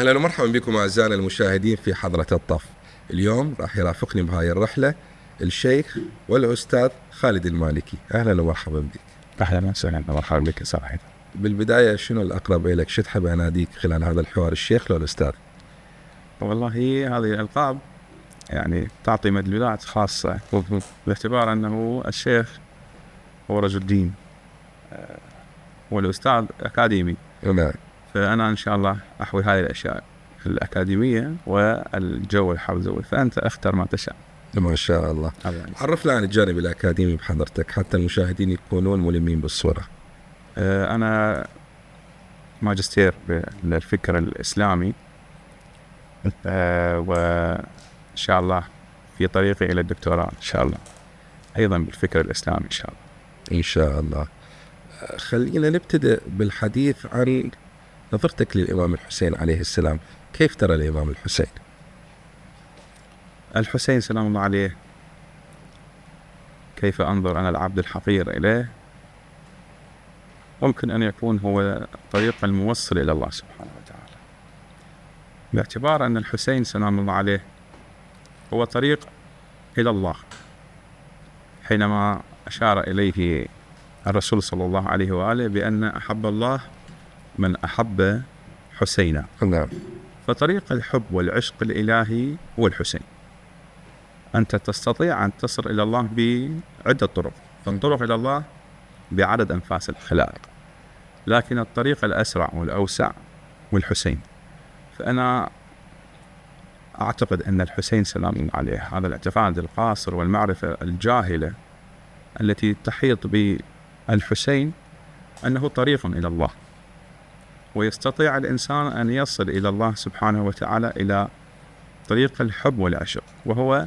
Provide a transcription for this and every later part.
أهلا ومرحبا بكم أعزائنا المشاهدين في حضرة الطف. اليوم راح يرافقني بهاي الرحلة الشيخ والأستاذ خالد المالكي. أهلا ومرحبا بك. أهلا وسهلا ومرحبا بك صراحة. بالبداية شنو الأقرب إليك؟ شو تحب أناديك خلال هذا الحوار، الشيخ لو الأستاذ؟ والله هذه الألقاب يعني تعطي مدلولات خاصة باعتبار أنه الشيخ هو رجل دين والأستاذ أكاديمي. نعم. فأنا إن شاء الله أحوي هذه الأشياء الأكاديمية والجو الحوزوي، فأنت اختر ما تشاء. ما شاء الله. عرفنا عن الجانب الأكاديمي بحضرتك حتى المشاهدين يكونون ملمين بالصورة. أنا ماجستير بالفكر الإسلامي، وإن شاء الله في طريقي إلى الدكتوراه إن شاء الله أيضا بالفكر الإسلامي إن شاء الله. إن شاء الله. خلينا نبتدأ بالحديث عن نظرتك للإمام الحسين عليه السلام. كيف ترى الإمام الحسين؟ الحسين سلام الله عليه، كيف أنظر أنا العبد الحقير إليه؟ ممكن أن يكون هو طريق الموصل إلى الله سبحانه وتعالى، باعتبار أن الحسين سلام الله عليه هو طريق إلى الله، حينما أشار إليه الرسول صلى الله عليه وآله بأن أحب الله من أحب حسينا. نعم. فطريق الحب والعشق الإلهي هو الحسين. أنت تستطيع أن تصل إلى الله بعدة طرق، فالطرق إلى الله بعدد أنفاس الخلائق، لكن الطريق الأسرع والأوسع والحسين. فأنا أعتقد أن الحسين سلام الله عليه هذا الاعتقاد القاصر والمعرفة الجاهلة التي تحيط بالحسين أنه طريق إلى الله، ويستطيع الإنسان أن يصل إلى الله سبحانه وتعالى إلى طريق الحب والعشق، وهو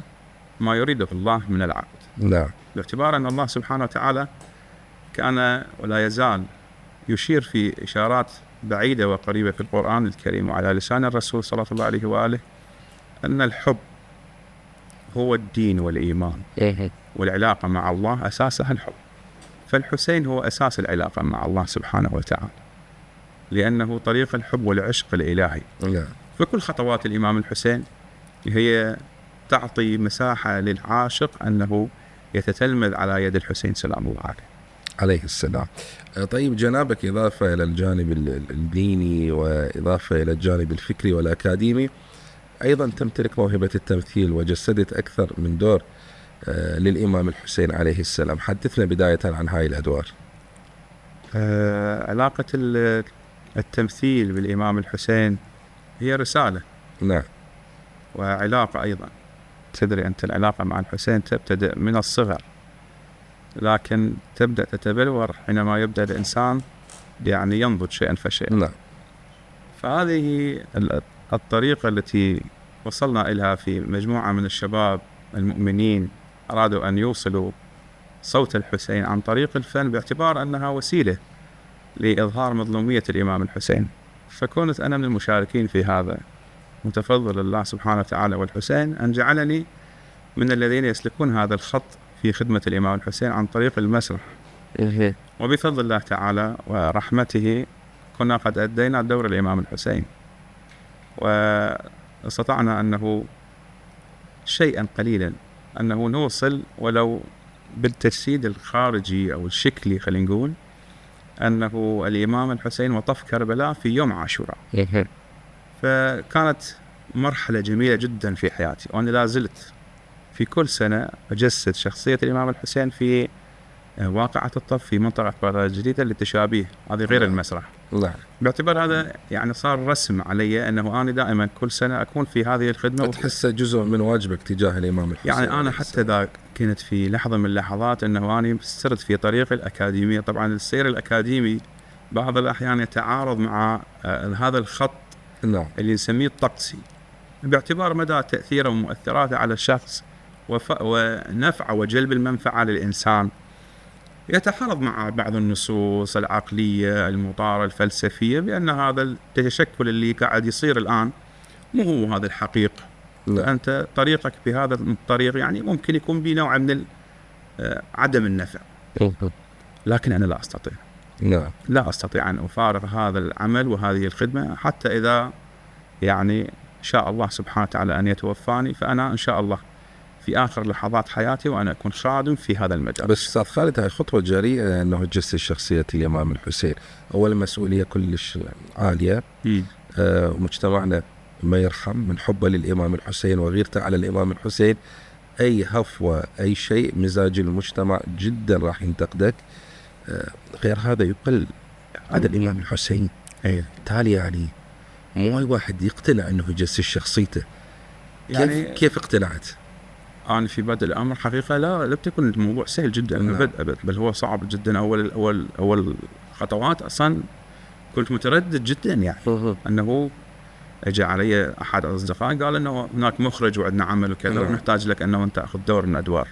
ما يريده الله من العبد. نعم. باعتبار أن الله سبحانه وتعالى كان ولا يزال يشير في إشارات بعيدة وقريبة في القرآن الكريم وعلى لسان الرسول صلى الله عليه وآله أن الحب هو الدين والإيمان، والعلاقة مع الله أساسها الحب. فالحسين هو أساس العلاقة مع الله سبحانه وتعالى، لأنه طريق الحب والعشق الإلهي. فكل خطوات الإمام الحسين هي تعطي مساحة للعاشق أنه يتتلمذ على يد الحسين سلام الله عليه السلام. طيب جنابك إضافة إلى الجانب الديني وإضافة إلى الجانب الفكري والأكاديمي، أيضا تمتلك موهبة التمثيل وجسدت أكثر من دور للإمام الحسين عليه السلام. حدثنا بداية عن هاي الأدوار. علاقة التمثيل بالإمام الحسين هي رسالة. نعم. وعلاقة أيضا. تدري أنت العلاقة مع الحسين تبتدأ من الصغر، لكن تبدأ تتبلور حينما يبدأ الإنسان يعني ينضج شيئا فشيئا. نعم. فهذه الطريقة التي وصلنا إليها في مجموعة من الشباب المؤمنين أرادوا أن يوصلوا صوت الحسين عن طريق الفن، باعتبار أنها وسيلة لإظهار مظلومية الإمام الحسين. فكنت أنا من المشاركين في هذا، متفضل الله سبحانه وتعالى والحسين أن جعلني من الذين يسلكون هذا الخط في خدمة الإمام الحسين عن طريق المسرح. وبفضل الله تعالى ورحمته كنا قد أدينا دور الإمام الحسين، واستطعنا أنه شيئا قليلا أنه نوصل ولو بالتجسيد الخارجي أو الشكلي، خلينا نقول أنه الإمام الحسين وطف كربلاء في يوم عاشوراء. فكانت مرحلة جميلة جدا في حياتي، وأنا لا زلت في كل سنة أجسد شخصية الإمام الحسين في واقعة الطف في منطقة بغداد الجديدة للتشابيه، هذه غير المسرح. باعتبار هذا يعني صار رسم علي أنه أنا دائما كل سنة أكون في هذه الخدمة. تحس جزء من واجبك تجاه الإمام الحسين. يعني أنا حتى ذا كنت في لحظة من اللحظات أنه أنا سرت في طريق الأكاديمية. طبعا السير الأكاديمي بعض الأحيان يتعارض مع هذا الخط. نعم. اللي نسميه الطقسي، باعتبار مدى تأثيره ومؤثراته على الشخص ونفعه وجلب المنفعة للإنسان، يتحارب مع بعض النصوص العقلية المطارة الفلسفية بأن هذا التشكل اللي قاعد يصير الآن مو هو هذا الحقيقة. أنت طريقك بهذا الطريق يعني ممكن يكون به نوع من عدم النفع، لكن أنا لا أستطيع. نعم. لا أستطيع أن أفارق هذا العمل وهذه الخدمة حتى إذا يعني شاء الله سبحانه وتعالى أن يتوفاني، فأنا إن شاء الله في آخر لحظات حياتي وأنا أكون خادم في هذا المجال. بس أستاذ خالد، هاي خطوة جريئة أنه تجسد شخصية الإمام الحسين. أولا مسؤولية كلش عالية. مجتمعنا ما يرحم من حبه للإمام الحسين وغيرته على الإمام الحسين. أي هفوة أي شيء مزاج المجتمع جدا راح ينتقدك. غير هذا يقل هذا الإمام الحسين. تالي يعني مو أي واحد يقتنع أنه يجسد شخصيته. يعني كيف اقتنعت؟ أنا في بدء الأمر حقيقة لا بتكون الموضوع سهل جدا أبد، بل هو صعب جدا. أول خطوات أصلا كنت متردد جدا، يعني أنه اجى علي احد الاصدقاء قال انه هناك مخرج وعندنا عمل وكذا ونحتاج لك انه انت تاخذ دور من الادوار.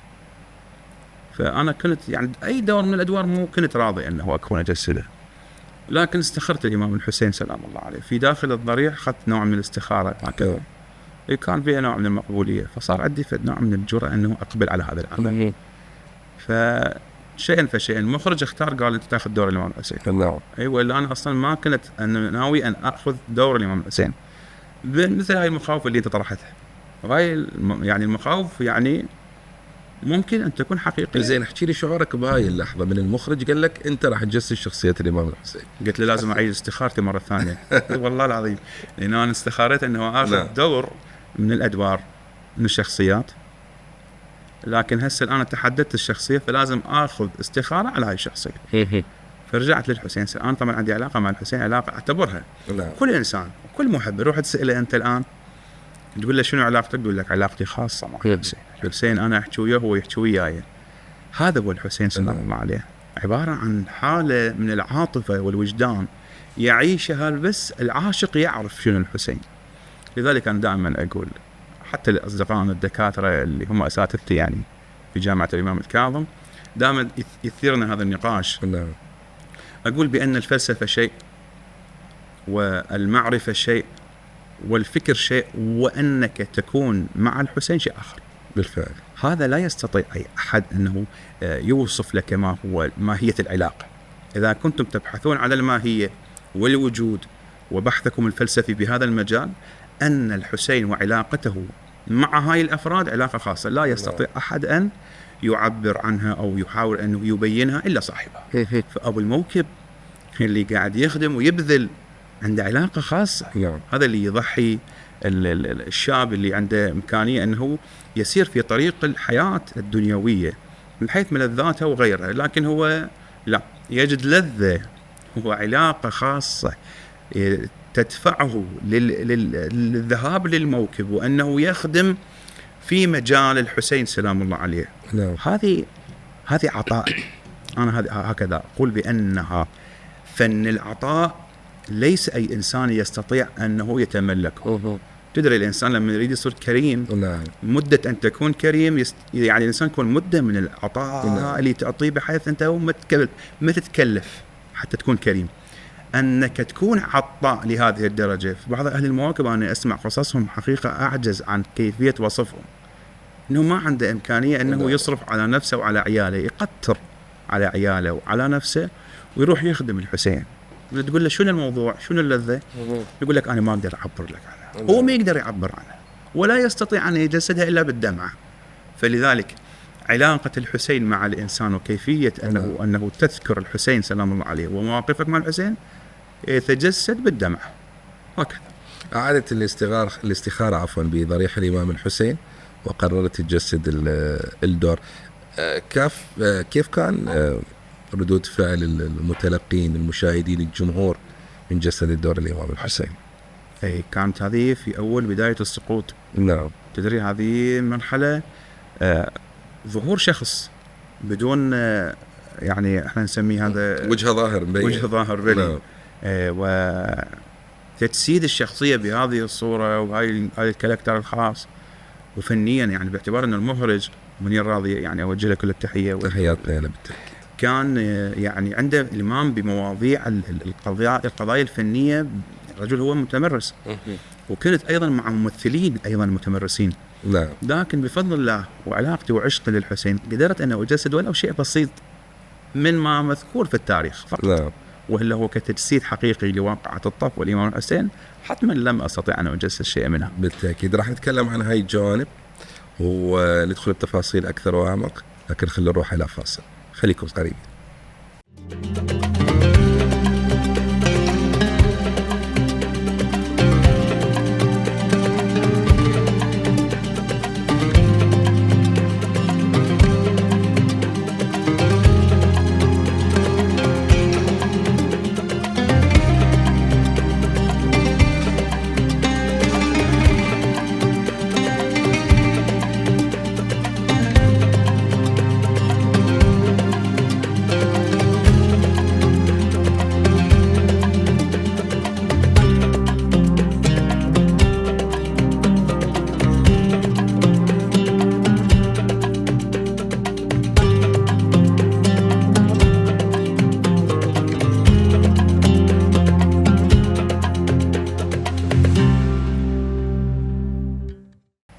فانا كنت يعني اي دور من الادوار مو كنت راضي انه اكون اجسده، لكن استخرت الامام الحسين سلام الله عليه في داخل الضريح، اخذت نوع من الاستخاره هكذا كان فيها نوع من المقبوليه، فصار عندي نوع من الجرأة انه اقبل على هذا العمل. فشيئا فشيئا المخرج اختار قال انت تاخذ دور الامام الحسين. ايوه، الا انا اصلا ما كنت ناوي ان اخذ دور الامام الحسين. مثل هاي المخاوف اللي انت طرحتها، هاي يعني المخاوف يعني ممكن ان تكون حقيقيه. زين، احكي لي شعورك بهاي اللحظه من المخرج قال لك انت راح تجسد شخصيه الامام الحسين. قلت له لازم اعيد استخارتي مره ثانيه. والله العظيم، لان انا استخارت انه اخذ دور من الادوار من الشخصيات، لكن هسه الان تحددت الشخصيه فلازم اخذ استخاره على هاي الشخصيه. فرجعت للحسين. انا طبعا عندي علاقه مع الحسين، علاقه اعتبرها كل انسان كل محب روح تساله انت الان تقول له شنو علاقتك، يقول لك علاقتي خاصه مع الحسين. الحسين انا احكي وياه هو يحكي وياي. هذا هو الحسين سلام الله عليه، عباره عن حاله من العاطفه والوجدان يعيشها بس العاشق يعرف شنو الحسين. لذلك انا دائما اقول حتى لاصدقائنا الدكاتره اللي هم اساتذتي يعني في جامعه الامام الكاظم، دائما يثيرنا هذا النقاش. أقول بأن الفلسفة شيء، والمعرفة شيء، والفكر شيء، وأنك تكون مع الحسين شيء آخر. بالفعل هذا لا يستطيع أي أحد أنه يوصف لك ما هو ماهية العلاقة. إذا كنتم تبحثون على الماهية والوجود وبحثكم الفلسفي بهذا المجال، أن الحسين وعلاقته مع هاي الأفراد علاقة خاصة لا يستطيع أحد أن يعبر عنها أو يحاول أنه يبينها إلا صاحبها. فأبو الموكب اللي قاعد يخدم ويبذل عنده علاقة خاصة. هذا اللي يضحي الشاب اللي عنده إمكانية أنه يسير في طريق الحياة الدنيوية من حيث ملذاتها وغيرها، لكن هو لا يجد لذة، هو علاقة خاصة تدفعه للذهاب للموكب وأنه يخدم في مجال الحسين سلام الله عليه. هذه عطاء. أنا هكذا أقول بأنها فن العطاء، ليس أي إنسان يستطيع أنه يتملكه. تدري الإنسان لما يريد يصير كريم مدة أن تكون كريم يعني الإنسان يكون مدة من العطاء اللي تعطيه بحيث أنت ما تتكلف حتى تكون كريم. أنك تكون عطاء لهذه الدرجة. في بعض أهل المواكب أنا أسمع قصصهم حقيقة أعجز عن كيفية وصفهم، إنه ما عنده إمكانية أنه يصرف على نفسه وعلى عياله، يقتر على عياله وعلى نفسه ويروح يخدم الحسين. تقول له شنو الموضوع شنو اللذة، يقول لك أنا ما أقدر أعبر لك عنها. هو ما يقدر يعبر عنها ولا يستطيع أن يجسدها إلا بالدمعة. فلذلك علاقة الحسين مع الإنسان وكيفية أنه تذكر الحسين سلام الله عليه ومواقفك مع الحسين يتجسد بالدمعة هكذا. أعادت الاستخارة بضريح الإمام الحسين وقررت تجسد الدور. كيف كان ردود فعل المتلقين المشاهدين الجمهور من جسد الدور الإمام الحسين؟ كانت هذه في أول بداية السقوط. تدري هذه مرحلة ظهور شخص بدون يعني احنا نسميه هذا وجه ظاهر بلي. وتجسيد الشخصية بهذه الصورة وهاي الكاركتر الخاص وفنيا، يعني باعتبار أن المخرج منير راضي يعني أوجه له كل التحية تحياتنا له بالتأكيد. كان يعني عنده الإمام بمواضيع القضايا الفنية. الرجل هو متمرس وكنت أيضا مع ممثلين أيضا متمرسين. لكن بفضل الله وعلاقتي وعشقي للحسين قدرت أن أجسد ولو شيء بسيط من ما مذكور في التاريخ فقط. وهل هو كتجسيد حقيقي لواقعة الطف والإمام الحسين، حتما لم أستطيع أن أجسد شيء منها. بالتأكيد راح نتكلم عن هاي الجوانب وندخل بتفاصيل أكثر وأعمق، لكن خلينا نروح إلى فاصل، خليكم قريبين.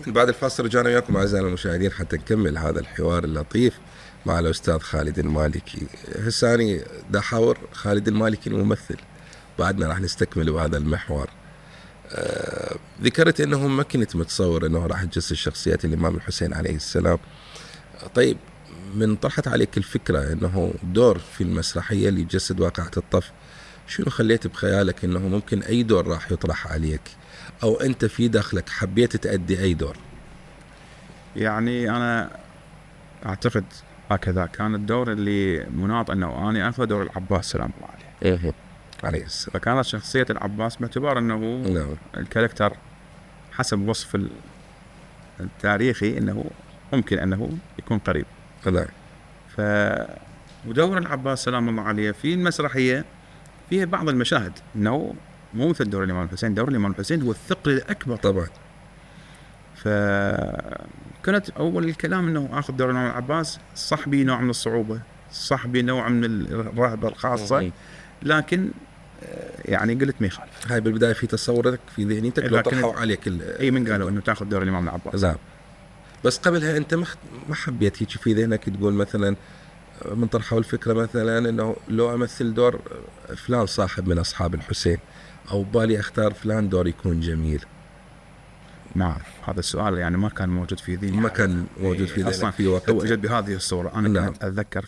بعد الفاصل رجعنا وياكم أعزائنا المشاهدين حتى نكمل هذا الحوار اللطيف مع الأستاذ خالد المالكي. هساني دا حاور خالد المالكي الممثل، بعدنا راح نستكمل بهذا المحور. ذكرت أنه ما كنت متصور أنه راح تجسد شخصيات الإمام الحسين عليه السلام. طيب، من طرحت عليك الفكرة أنه دور في المسرحية اللي يجسد واقعة الطف، شنو خليت بخيالك أنه ممكن أي دور راح يطرح عليك، أو أنت في داخلك حبيت تأدي أي دور؟ يعني أنا أعتقد هكذا كان الدور اللي مناط أنه أنا أخذ دور العباس سلام الله عليه. عليه السلام. فكانت شخصية العباس باعتبار أنه نعم. الكاركتر حسب وصف التاريخي أنه ممكن أنه يكون قريب. نعم. ودور العباس سلام الله عليه في المسرحية فيه بعض المشاهد أنه مو مثل دور الإمام الحسين. دور الإمام الحسين هو الثقل الأكبر طبعا. فكانت أول الكلام أنه أخذ دور الإمام العباس صح بي نوع من الصعوبة، صح بي نوع من الرهبة الخاصة، لكن يعني قلت ما يخالف. هاي بالبداية في تصورك في ذهنيتك لو طرحوا عليك أي من قالوا أنه تأخذ دور الإمام العباس. نعم. بس قبلها أنت ما حبيت هيك في ذهنك تقول مثلا من طرحوا الفكرة مثلا أنه لو أمثل دور فلان صاحب من أصحاب الحسين، أو بالي أختار فلان دور يكون جميل؟ ما أعرف، هذا السؤال يعني ما كان موجود في ذهني، ما كان موجود في ذهنك في وقت. هو أجد بهذه الصورة. أنا نعم. كنت أتذكر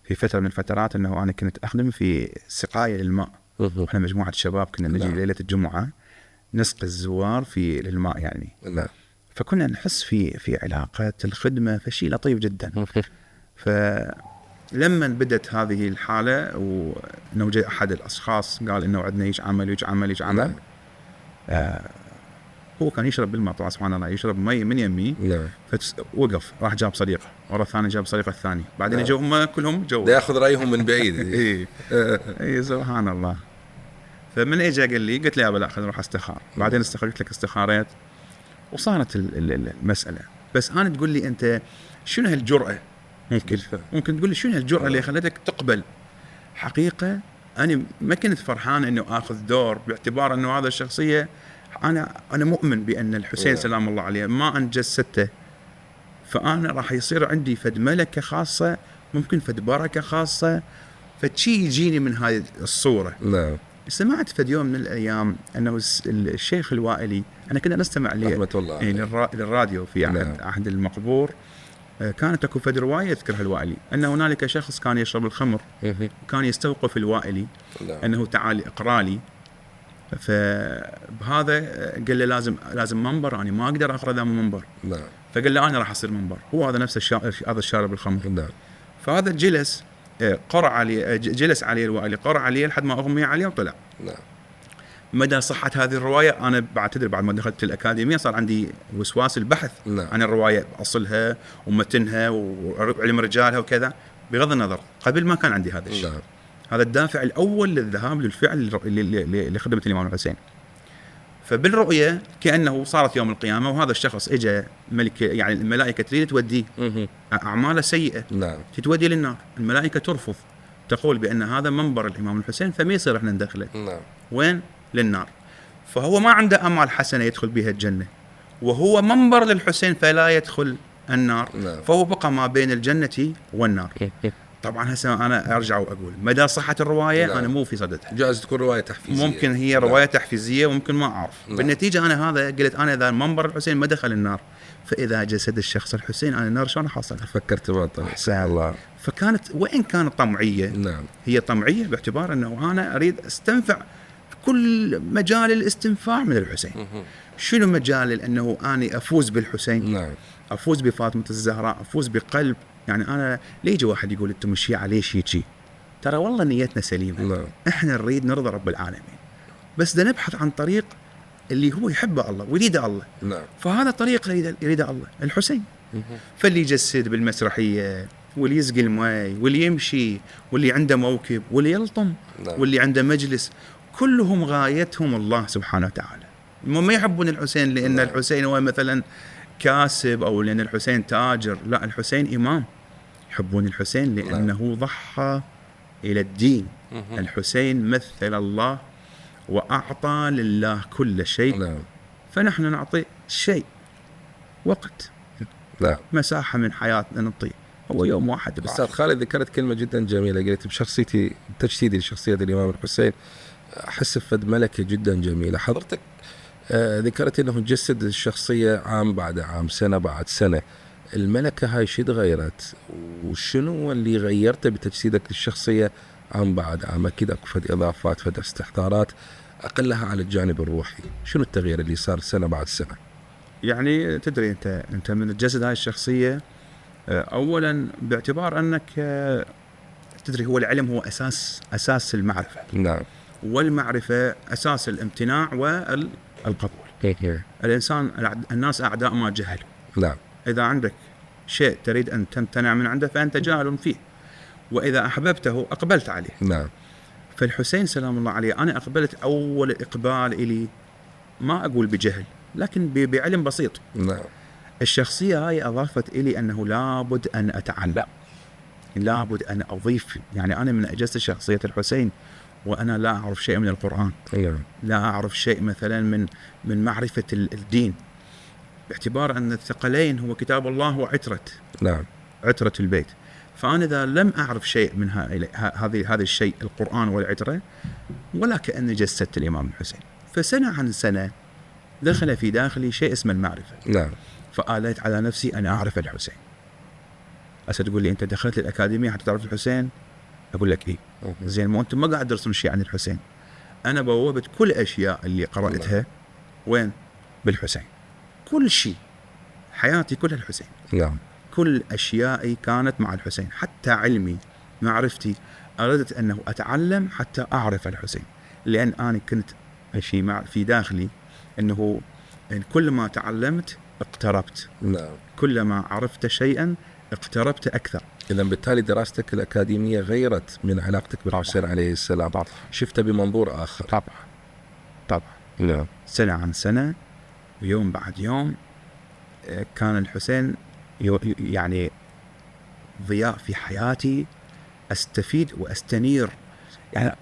في فترة من الفترات أنه أنا كنت أخدم في سقاية للماء. إحنا مجموعة شباب كنا نجي نعم. ليلة الجمعة نسقي الزوار للماء يعني. نعم. فكنا نحس في علاقة الخدمة، فشي لطيف جدا. فلما بدت هذه الحالة وأنه جاء أحد الأشخاص قال إنه عندنا يعمل نعم. هو كان يشرب بالماء طبعا سبحان الله، يشرب مي من يمي. نعم. فوقف راح جاب صديقه، ورا الثاني جاب صديقه الثاني، بعدين اجوا هم كلهم جو ياخذ رايهم من بعيد. اي سبحان الله. فمن اجى قال لي، قلت له يا بلا خلينا نروح استخار. بعدين قلت لك استخارات وصارت المساله. بس انا تقول لي انت شنو هالجرأه؟ ممكن تقول لي شنو هالجرأه اللي خلتك تقبل؟ حقيقه انا ما كنت فرحان انه اخذ دور، باعتبار انه هذا الشخصيه انا مؤمن بان الحسين سلام الله عليه ما ان جسدته، فانا راح يصير عندي فد ملكه خاصه، ممكن فد بركه خاصه، فشي يجيني من هذه الصوره. نعم. سمعت فد يوم من الايام انه الشيخ الوائلي، انا كنا نستمع للراديو في عهد المقبور، كانت اكو فد روايه يذكرها الوائلي ان هنالك شخص كان يشرب الخمر وكان يستوقف الوائلي انه تعال اقرا لي. فبهذا قال له لازم منبر، انا ما اقدر اقرا ذا منبر. نعم. فقال له انا راح اصير منبر. هو هذا نفس هذا الشارب الخمر. نعم. فهذا جلس قرأ عليه، جلس عليه الوائلي، قرأ عليه لحد ما اغمي عليه وطلع. نعم. مدى صحة هذه الرواية أنا بعتذر، بعد ما دخلت الأكاديمية صار عندي وسواس البحث عن الرواية، أصلها ومتنها وعلم رجالها وكذا. بغض النظر، قبل ما كان عندي هذا الشيء. نعم. هذا الدافع الأول للذهاب للفعل لخدمة الإمام الحسين. فبالرؤية كأنه صارت يوم القيامة وهذا الشخص إجا ملك، يعني الملائكة تريد توديه أعماله سيئة. نعم. تتودي للنار، الملائكة ترفض، تقول بأن هذا منبر الإمام الحسين فما يصير إحنا ندخله. نعم. وين؟ للنار. فهو ما عنده أمال حسنة يدخل بها الجنة، وهو منبر للحسين فلا يدخل النار. نعم. فهو بقى ما بين الجنة والنار. طبعا هسه انا ارجع واقول مدى صحه الروايه نعم. انا مو في صددها. جائز تكون رواية تحفيزية. ممكن هي روايه تحفيزيه وممكن ما اعرف. نعم. بالنتيجه انا هذا قلت انا اذا منبر الحسين ما دخل النار، فاذا جسد الشخص الحسين انا النار شلون احصلها؟ فكرت بطل. أحسن. الله. فكانت وان كانت طمعيه، نعم. هي طمعيه باعتبار انه انا اريد استنفع كل مجال الاستنفاع من الحسين. شنو مجال انه اني افوز بالحسين؟ نعم. افوز بفاطمه الزهراء، افوز بقلب. يعني انا ليجي واحد يقول انتم الشيعة ليش هيجي؟ ترى والله نيتنا سليمه. نعم. احنا نريد نرضى رب العالمين، بس بدنا نبحث عن طريق اللي هو يحبه الله ويريده الله. نعم. فهذا طريق يريده الله الحسين. فاللي يجسد بالمسرحيه، واللي يسقي الماء، واللي يمشي، واللي عنده موكب، واللي يلطم، نعم. واللي عنده مجلس، كلهم غايتهم الله سبحانه وتعالى. ما يحبون الحسين لان نعم. الحسين هو مثلا كاسب او لان الحسين تاجر، لا، الحسين امام. يحبون الحسين لانه ضحى الى الدين. الحسين مثل الله واعطى لله كل شيء. نعم. فنحن نعطي شيء، وقت، نعم. مساحه من حياتنا نعطيه، هو يوم واحد بس. أستاذ خالد ذكرت كلمة جدا جميلة، قلت بشخصيتي تجسيدي لشخصية الإمام الحسين أحس بفد ملكة جدا جميلة. حضرتك ذكرت أنه تجسد الشخصية عام بعد عام، سنة بعد سنة. الملكة هاي شو تغيرت؟ وشنو اللي غيرته بتجسيدك للشخصية عام بعد عام؟ أكيد أكو فد إضافات، فد استحضارات، أقلها على الجانب الروحي. شنو التغيير اللي صار سنة بعد سنة؟ يعني تدري انت من تجسد هاي الشخصيه اولا باعتبار انك تدري هو العلم هو اساس المعرفه. نعم. والمعرفه اساس الامتناع والقبول. الناس اعداء ما جهلوا. نعم. اذا عندك شيء تريد ان تمتنع من عنده فانت جاهل فيه، واذا احببته اقبلت عليه. نعم. فالحسين سلام الله عليه انا اقبلت اول اقبال الي، ما اقول بجهل لكن بعلم بسيط. نعم. الشخصيه هاي اضافت الي انه لابد ان اتعلم، لابد ان اضيف. يعني انا من اجسد شخصيه الحسين وانا لا اعرف شيء من القران، لا اعرف شيء مثلا من معرفه الدين، باعتبار ان الثقلين هو كتاب الله وعتره. نعم. عتره البيت. فانا اذا لم اعرف شيء من هذا الشيء القران والعتره، ولا كاني جسدت الامام الحسين. فسنه عن سنه دخل في داخلي شيء اسمه المعرفه. نعم. فآليت على نفسي أن أعرف الحسين. تقول لي أنت دخلت الأكاديمية حتى تعرف الحسين؟ أقول لك إيه. زين، ما أنتم ما قاعد تدرسون شيء عن الحسين. أنا بوابت كل أشياء اللي قرأتها وين؟ بالحسين. كل شيء، حياتي كلها الحسين. نعم. كل أشيائي كانت مع الحسين، حتى علمي، معرفتي، أردت أنه أتعلم حتى أعرف الحسين. لأن أنا كنت في داخلي أنه كل ما تعلمت اقتربت. نعم. كلما عرفت شيئا اقتربت أكثر. إذا بالتالي دراستك الأكاديمية غيرت من علاقتك بالحسين عليه السلام. طبعا. شفته بمنظور آخر. طبعا. نعم. سنة عن سنة، يوم بعد يوم، كان الحسين يعني ضياء في حياتي، أستفيد وأستنير. يعني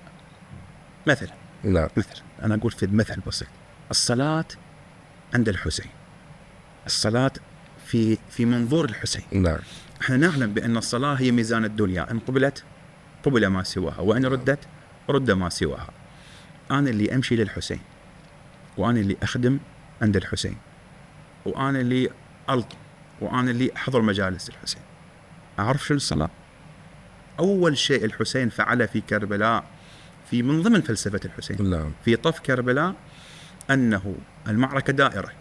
مثلا أنا أقول في مثل بسيط، الصلاة عند الحسين، الصلاة في منظور الحسين. نعم. احنا نعلم بأن الصلاة هي ميزان الدنيا، إن قبلت قبل ما سواها، وإن ردت رد ما سواها. أنا اللي أمشي للحسين، وأنا اللي أخدم عند الحسين، وأنا اللي ألطم، وأنا اللي أحضر مجالس الحسين. أعرف شو الصلاة. أول شيء الحسين فعله في كربلاء، من ضمن فلسفة الحسين، نعم. في طف كربلاء، أنه المعركة دائرة،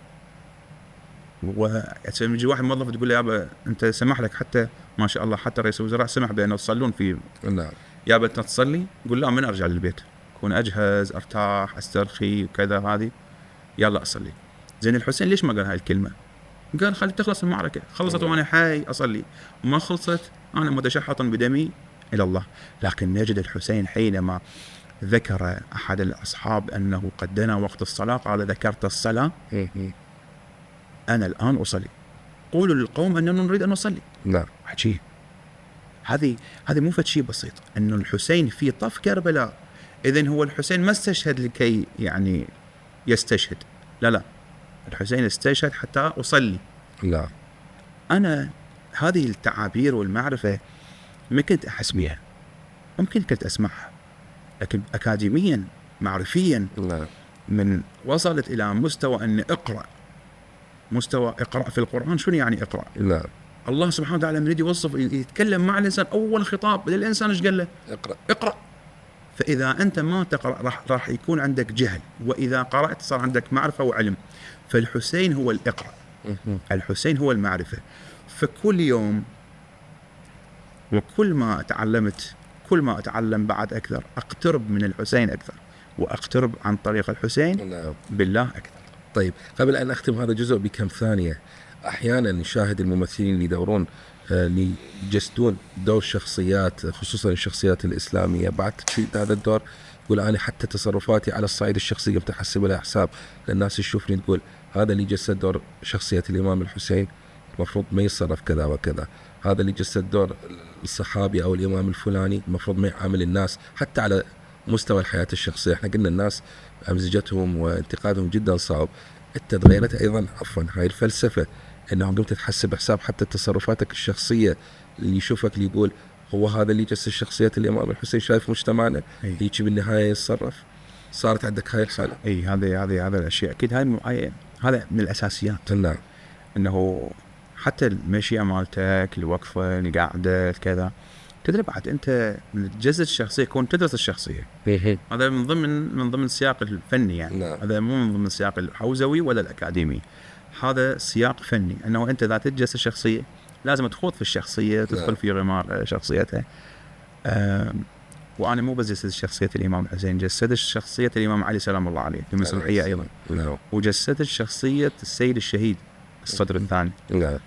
ويجي واحد موظف تقول له يابا أنت سمح لك، حتى ما شاء الله حتى رئيس الوزراء سمح بأنه تصلون في. نعم. يابا أنت تصلي؟ يقول لا، من أرجع للبيت أكون أجهز أرتاح أسترخي وكذا، هذه يلا أصلي. زين الحسين ليش ما قال هاي الكلمة؟ قال خلي تخلص المعركة، خلصت وأنا حي أصلي، ما خلصت أنا متشحط بدمي إلى الله. لكن نجد الحسين حينما ذكر أحد الأصحاب أنه قد دنا وقت الصلاة، قال ذكرت الصلاة، أنا الآن أصلي، قولوا للقوم أننا نريد أن نصلي. نعم. عجيب. هذه مو فد شيء بسيط، أنه الحسين في طف كربلاء. إذن هو الحسين ما استشهد لكي يعني يستشهد، لا، الحسين استشهد حتى أصلي. لا. أنا هذه التعابير والمعرفة ما كنت أحس بها، ممكن كنت أسمعها، لكن أكاديميا معرفيا نعم من وصلت إلى مستوى أن أقرأ، مستوى اقرأ في القرآن. شنو يعني اقرأ؟ نعم. الله سبحانه وتعالى من يريد يوصف يتكلم مع الإنسان، أول خطاب للإنسان إيش قال له؟ اقرأ. اقرأ. فإذا أنت ما تقرأ راح يكون عندك جهل، وإذا قرأت صار عندك معرفة وعلم. فالحسين هو الإقرأ، الحسين هو المعرفة. فكل يوم وكل ما تعلمت، كل ما أتعلم بعد أكثر، أقترب من الحسين أكثر، وأقترب عن طريق الحسين نعم. بالله أكثر. طيب قبل أن أختم هذا الجزء بكم ثانية، أحيانا نشاهد الممثلين اللي يدورون اللي يجسدون دور شخصيات، خصوصا الشخصيات الإسلامية، بعد تشيد هذا الدور يقول أنا حتى تصرفاتي على الصعيد الشخصي قمت أحسب لها حساب، الناس تشوفني تقول هذا اللي جسد دور شخصية الإمام الحسين المفروض ما يتصرف كذا وكذا، هذا اللي جسد دور الصحابي أو الإمام الفلاني المفروض ما يعامل الناس حتى على مستوى الحياة الشخصية. احنا قلنا الناس أمزجتهم وانتقادهم جدا صعب. انت تغيرت ايضا، عفوا، هاي الفلسفة انه قمت تحسب حساب حتى تصرفاتك الشخصية، اللي يشوفك اللي يقول هو هذا اللي جسد شخصية الإمام الحسين، شايف مجتمعنا هيك بالنهاية يتصرف. صارت عندك هاي الحالة. اي هذه الاشياء اكيد، هذا من الاساسيات. نعم. انه حتى المشيئة مالتك، الوقفة، القعدة، كذا، تدري بعد انت من تجسد الشخصيه يكون تدرس الشخصيه. هذا من ضمن السياق الفني يعني. نعم. هذا مو من ضمن السياق الحوزوي ولا الاكاديمي، هذا سياق فني. انه انت اذا تجسد الشخصيه لازم تخوض في الشخصيه، تدخل نعم. في غمار شخصيتها. وانا مو بجسد شخصيه الامام الحسين، جسدت شخصيه الامام علي سلام الله عليه في مسرحيه ايضا. نعم. وجسدت شخصيه السيد الشهيد الصدر الثاني. نعم.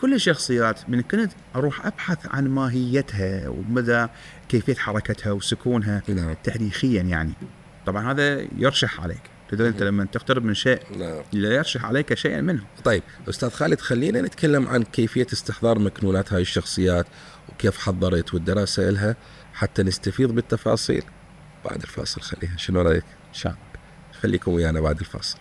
كل الشخصيات من كنت أروح أبحث عن ماهيتها ومدى كيفية حركتها وسكونها. نعم. تاريخيا يعني. طبعا هذا يرشح عليك، تدري أنت لما تقترب من شيء نعم. لا يرشح عليك شيئا منه. طيب أستاذ خالد، خلينا نتكلم عن كيفية استحضار مكنونات هاي الشخصيات وكيف حضرت والدراسة إلها حتى نستفيض بالتفاصيل بعد الفاصل. خليها، شنو رأيك؟ إن شاء الله. خليكم ويانا بعد الفاصل.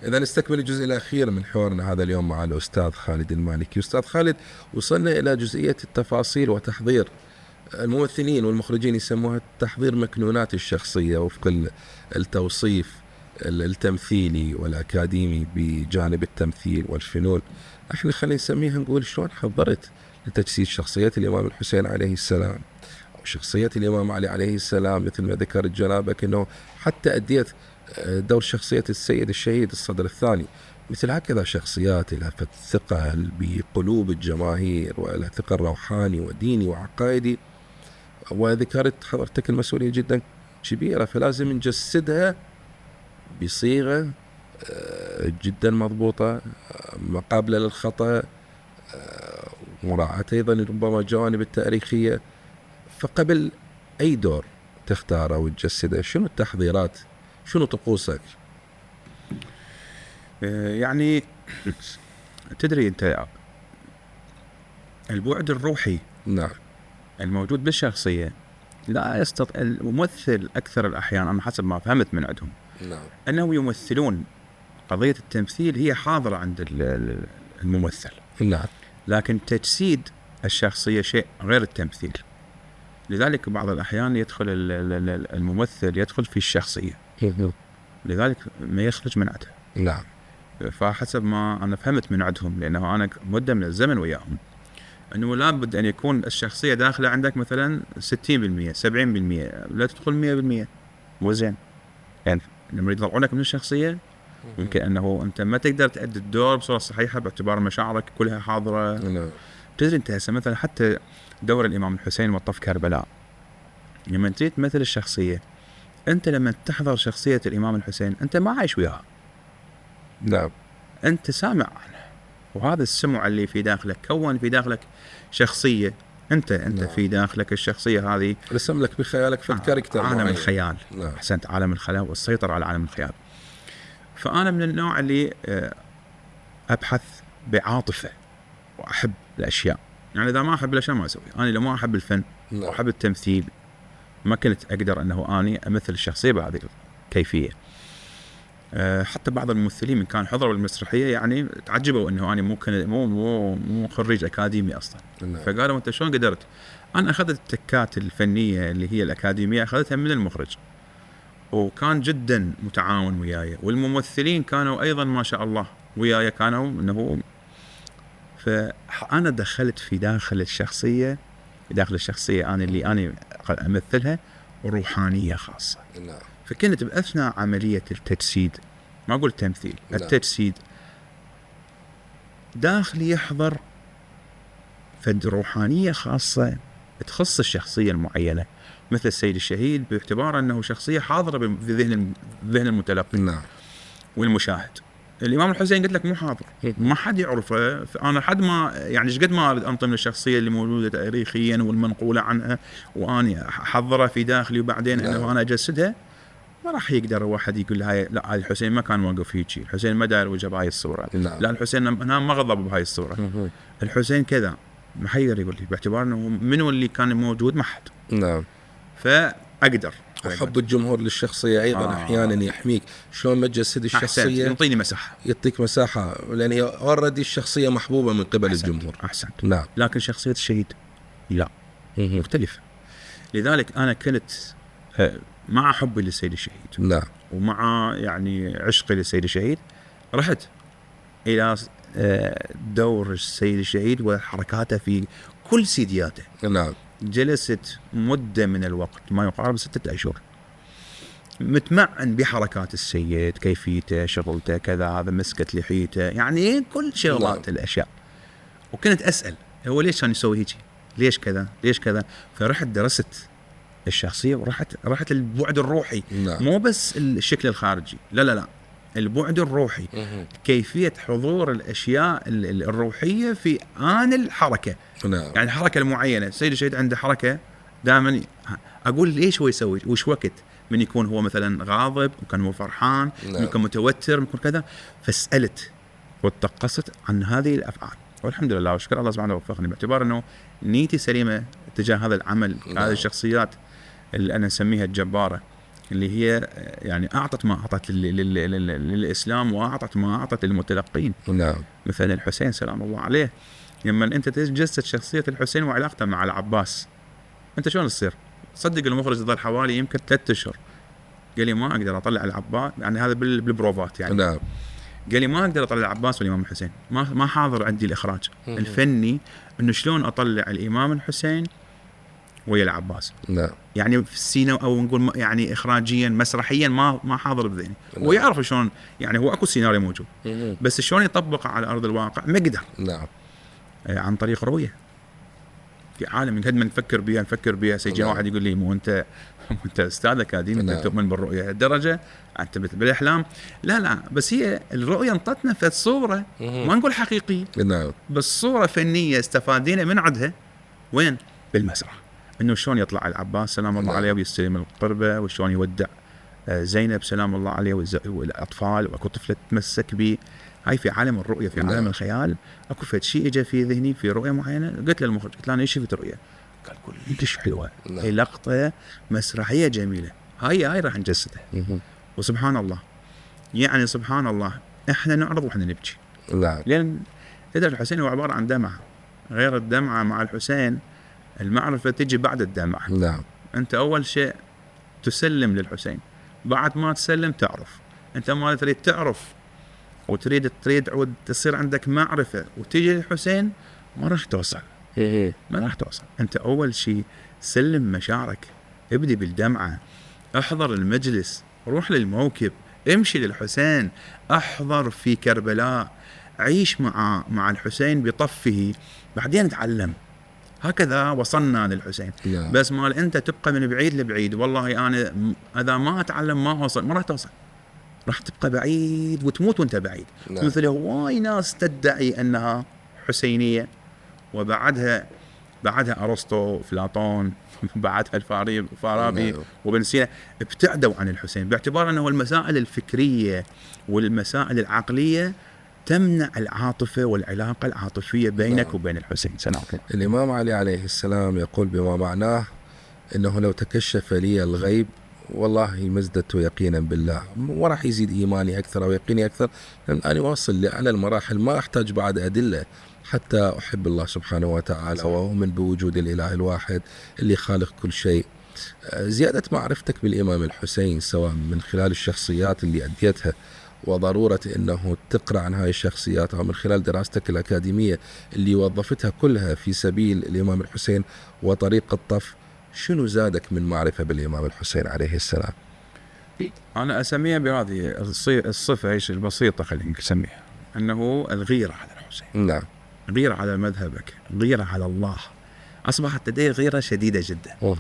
إذا نستكمل الجزء الأخير من حوارنا هذا اليوم مع الأستاذ خالد المالكي. أستاذ خالد، وصلنا إلى جزئية التفاصيل وتحضير. الممثلين والمخرجين يسموها تحضير مكنونات الشخصية وفق التوصيف التمثيلي والأكاديمي بجانب التمثيل والفنون. احنا خلينا نسميها، نقول شلون حضرت لتجسيد شخصية الإمام الحسين عليه السلام أو شخصية الإمام علي عليه السلام، مثل ما ذكرت جنابك أنه حتى أديت دور شخصية السيد الشهيد الصدر الثاني. مثل هكذا شخصيات لها ثقة بقلوب الجماهير ولها ثقة روحاني وديني وعقائدي، وذكرت حضرتك المسؤولية جدا كبيرة، فلازم نجسدها بصيغة جدا مضبوطة، مقابلة للخطأ، مراعاة أيضا ربما الجوانب التاريخية. فقبل أي دور تختاره وتجسده، شنو التحضيرات، شنو طقوسك؟ يعني تدري أنت البعد الروحي نعم الموجود بالشخصية لا يستطيع الممثل أكثر الأحيان، أنا حسب ما فهمت من عندهم، نعم أنه يمثلون قضية التمثيل هي حاضرة عند الممثل، نعم، لكن تجسيد الشخصية شيء غير التمثيل. لذلك بعض الأحيان يدخل الممثل يدخل في الشخصية، لذلك ما يخرج من عندها. نعم. فحسب ما أنا فهمت من عندهم، لأنه أنا مدة من الزمن وياهم، أنه لابد أن يكون الشخصية داخلة عندك مثلا 60% 70%، لا تدخل 100%. مو زين يعني. لما يطلعونك من الشخصيه يمكن انه انت ما تقدر تؤدي الدور بصوره صحيحه باعتبار مشاعرك كلها حاضره. نعم. تدري انت هسه مثلا حتى دور الامام الحسين وطف كربلاء، لما تريد تمثل الشخصيه، انت لما تحضر شخصيه الامام الحسين انت ما عايش وياها، نعم. انت سامع عنها، وهذا السمع اللي في داخلك كون في داخلك شخصيه. انت نعم. في داخلك الشخصيه هذه رسم لك بخيالك في الكاركتر عالم معين. الخيال. نعم. احسنت، عالم الخيال والسيطره على عالم الخيال. فانا من النوع اللي ابحث بعاطفه واحب الاشياء، يعني اذا ما احب الاشياء ما اسويها. انا لو ما احب الفن نعم. واحب التمثيل ما كنت اقدر انه اني امثل الشخصيه بهذه الكيفيه. حتى بعض الممثلين من كان حضروا المسرحيه يعني تعجبوا انه انا مو خريج اكاديمي اصلا. نعم. فقالوا انت شلون قدرت؟ انا اخذت التكات الفنيه اللي هي الاكاديميه اخذتها من المخرج، وكان جدا متعاون وياي، والممثلين كانوا ايضا ما شاء الله وياي، كانوا انه فانا دخلت في داخل الشخصيه انا اللي انا امثلها روحانيه خاصه. نعم. فكنت باثناء عمليه التجسيد، ما اقول تمثيل، نعم. التجسيد داخلي يحضر فد روحانيه خاصه تخص الشخصيه المعينه، مثل السيد الشهيد باعتبار انه شخصيه حاضره في ذهن المتلقي نعم. والمشاهد. الامام الحسين قلت لك مو حاضر، ما حد يعرفه. انا حد ما يعني ايش قد ما اريد انطم للشخصيه اللي موجوده تاريخيا والمنقوله عنها واني احضرها في داخلي وبعدين نعم. انه انا اجسدها، ما راح يقدر واحد يقول هاي لا هاي الحسين ما كان واقف هيك، الحسين ما داير وجه بهاي الصوره، نعم. لا الحسين نام ما غضب بهاي الصوره، الحسين كذا، ما حيقدر يقول لي باعتبار انه منو اللي كان موجود ما حد. نعم. فاقدر وحب الجمهور للشخصيه ايضا احيانا يحميك. شلون ما تجسد الشخصيه يعطيني مساحه، يعطيك مساحه، لان هي اوريدي الشخصيه محبوبه من قبل الجمهور. احسنت. نعم. لكن شخصيه الشهيد لا، مختلفه. لذلك انا كنت مع حبي للسيد الشهيد، نعم. ومع يعني عشقي للسيد الشهيد رحت الى دور السيد الشهيد وحركاته في كل سيدياته. نعم. جلست مده من الوقت ما يقارب 6 أشهر متمعن بحركات السيد، كيفيته، شغلته، كذا، هذا مسكت لحيته، يعني كل شغلات الاشياء. وكنت اسال هو ليش كان يسوي هيك، ليش كذا، ليش كذا. فرحت درست الشخصيه ورحت البعد الروحي. نعم. مو بس الشكل الخارجي، لا البعد الروحي، كيفيه حضور الاشياء الروحيه في آن الحركه. نعم. يعني الحركه المعينه، السيد الشهيد عنده حركه دائما اقول ليش هو يسوي وش وقت من يكون هو مثلا غاضب، ممكن هو فرحان، ممكن متوتر، ممكن كذا. فسالت واتقصت عن هذه الافعال، والحمد لله وشكر الله سبحانه وفقني باعتبار انه نيتي سليمه تجاه هذا العمل. هذه الشخصيات اللي انا اسميها الجباره، اللي هي يعني اعطت ما اعطت للاسلام واعطت ما اعطت للمتلقين. نعم. مثلا الحسين سلام الله عليه، لما انت تجسد شخصيه الحسين وعلاقته مع العباس، انت شلون تصير؟ صدق المخرج ظل حوالي يمكن 3 أشهر قال لي ما اقدر اطلع العباس، يعني هذا بالبروفات يعني. نعم. قال لي ما اقدر اطلع العباس والامام الحسين، ما حاضر عندي الاخراج الفني انه شلون اطلع الامام الحسين ويا العباس. نعم. يعني في السينما او نقول يعني اخراجيا مسرحيا ما حاضر بذهني. هو يعرف شلون، يعني هو اكو سيناريو موجود بس شلون يطبقه على ارض الواقع ما يقدر. نعم. عن طريق رؤيه في عالم قد ما نفكر بها سيجي واحد يقول لي مو انت استاذ اكاديمي، انت تؤمن بالرؤيه الدرجه، انت بالاحلام. لا بس هي الرؤيه انطتنا في الصوره، ما نقول حقيقيه. نعم. بس صوره فنيه استفادينا من عندها. وين؟ بالمسرح، انه شلون يطلع العباس سلام الله عليه ويستلم القربه، وشلون يودع زينب سلام الله عليه والاطفال، واكو طفله تمسك به. هاي في عالم الرؤيه، في عالم الخيال. اكو فد شيء اجى في ذهني في رؤيه معينه، قلت للمخرج، قلت له انا ايش شفت رؤيه؟ قال كلش حلوه، هي لقطه مسرحيه جميله، هاي راح نجسدها. وسبحان الله، يعني سبحان الله احنا نعرض واحنا نبكي. نعم. لان تدري الحسين هو عباره عن دمعه، غير الدمعه مع الحسين المعرفه تجي بعد الدمعه. نعم. انت اول شيء تسلم للحسين، بعد ما تسلم تعرف. انت ما تريد تعرف وتريد عود تصير عندك معرفة وتيجي للحسين، ما راح توصل. ما راح توصل. انت اول شيء سلم مشاعرك، ابدي بالدمعة، احضر المجلس، روح للموكب، امشي للحسين، احضر في كربلاء، عيش مع الحسين بطفه، بعدين تعلم. هكذا وصلنا للحسين. نعم. بس مال انت تبقى من بعيد لبعيد، والله انا اذا ما اتعلم ما اوصل، ما راح توصل، راح تبقى بعيد وتموت وانت بعيد. نعم. مثل هواي ناس تدعي انها حسينيه، وبعدها ارسطو، افلاطون، بعدها الفارابي نعم. وابن سينا ابتعدوا عن الحسين، باعتبار انه المسائل الفكريه والمسائل العقليه تمنع العاطفه والعلاقه العاطفيه بينك نعم. وبين الحسين. سنعقل. الإمام علي عليه السلام يقول بما معناه إنه لو تكشف لي الغيب والله ما ازددت يقينا بالله، وراح يزيد إيماني أكثر ويقيني أكثر، لأن أنا واصل لأعلى المراحل، ما أحتاج بعد أدلة حتى أحب الله سبحانه وتعالى وأؤمن بوجود الإله الواحد اللي خالق كل شيء. زيادة معرفتك بالإمام الحسين سواء من خلال الشخصيات اللي أديتها وضرورة أنه تقرأ عن هاي الشخصيات، أو من خلال دراستك الأكاديمية اللي وظفتها كلها في سبيل الإمام الحسين وطريق الطف، شنو زادك من معرفة بالإمام الحسين عليه السلام؟ أنا أسميها بهذه الصفة إيش البسيطة، خلينا نسميها أنه الغيرة على الحسين. نعم. غيرة على مذهبك، غيرة على الله، أصبحت لدي غيرة شديدة جدا.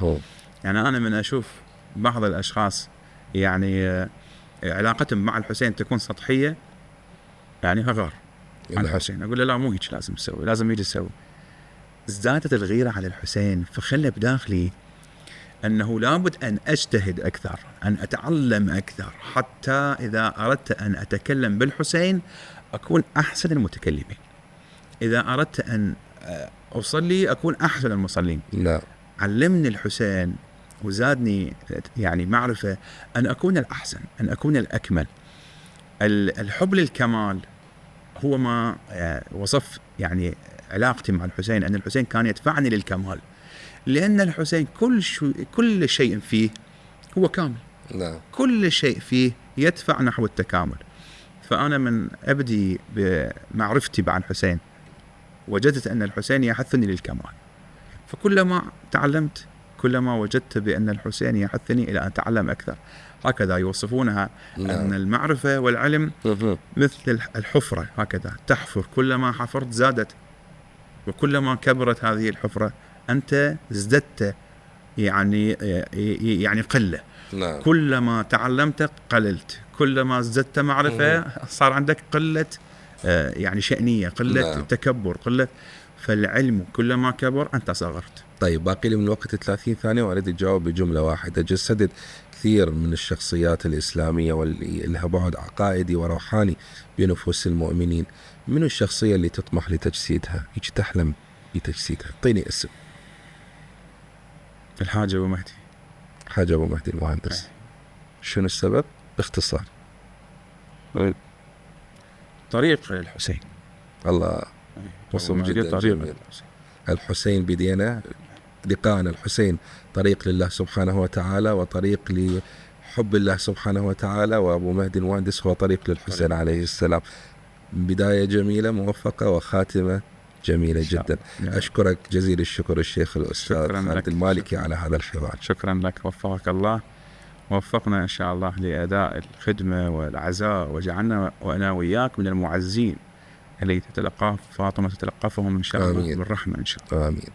يعني أنا من أشوف بعض الأشخاص يعني علاقتهم مع الحسين تكون سطحية، يعني هغار عن الحسين، أقول له لا مو هيك لازم تسوي، لازم يجي تسوي. ازدادت الغيرة على الحسين، فخلى بداخلي أنه لابد أن أجتهد أكثر، أن أتعلم أكثر، حتى إذا أردت أن أتكلم بالحسين أكون أحسن المتكلمين، إذا أردت أن أصلي أكون أحسن المصلين. نعم. علمني الحسين وزادني يعني معرفة أن أكون الأحسن، أن أكون الأكمل. الحب للكمال هو ما وصف يعني علاقتي مع الحسين، أن الحسين كان يدفعني للكمال، لأن الحسين كل شيء فيه هو كامل. نعم. كل شيء فيه يدفع نحو التكامل. فأنا من أبدي بمعرفتي مع الحسين وجدت أن الحسين يحثني للكمال، فكلما تعلمت كلما وجدت بأن الحسين يحثني إلى أن أتعلم أكثر. هكذا يوصفونها. نعم. أن المعرفة والعلم مثل الحفرة، هكذا تحفر، كلما حفرت زادت، وكلما كبرت هذه الحفرة أنت ازددت يعني قلة. نعم. كلما تعلمت قللت، كلما ازددت معرفة صار عندك قلة يعني شأنية، قلة نعم. تكبر، قلة. فالعلم كلما كبر أنت صغرت. طيب باقي لي من الوقت 30 ثانية وأريد أجاوب بجملة واحدة. جسدت كثير من الشخصيات الإسلامية واللي لها بعد عقائدي وروحاني بنفوس المؤمنين، من الشخصية اللي تطمح لتجسيدها، هيك تحلم بتجسيدها؟ اعطيني اسم. الحاج أبو مهدي. حاج أبو مهدي المهندس. شنو السبب باختصار؟ طريق الحسين. الله، وصف جدا طريق جميل. الحسين بدينا لقاءنا، الحسين طريق لله سبحانه وتعالى وطريق لحب الله سبحانه وتعالى، وأبو مهدي المهندس هو طريق للحسين عليه السلام. بداية جميلة موفقة وخاتمة جميلة جدا. أشكرك جزيل الشكر الشيخ الأستاذ خالد المالكي على هذا الحوار. شكرا لك، وفقك الله، وفقنا إن شاء الله لأداء الخدمة والعزاء، وجعلنا وأنا وياك من المعزين الذي تتلقاه فاطمة تتلقفهم إن شاء الله بالرحمة إن شاء الله. آمين.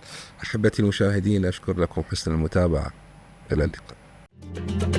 أحبتي المشاهدين، أشكر لكم حسن المتابعة، إلى اللقاء.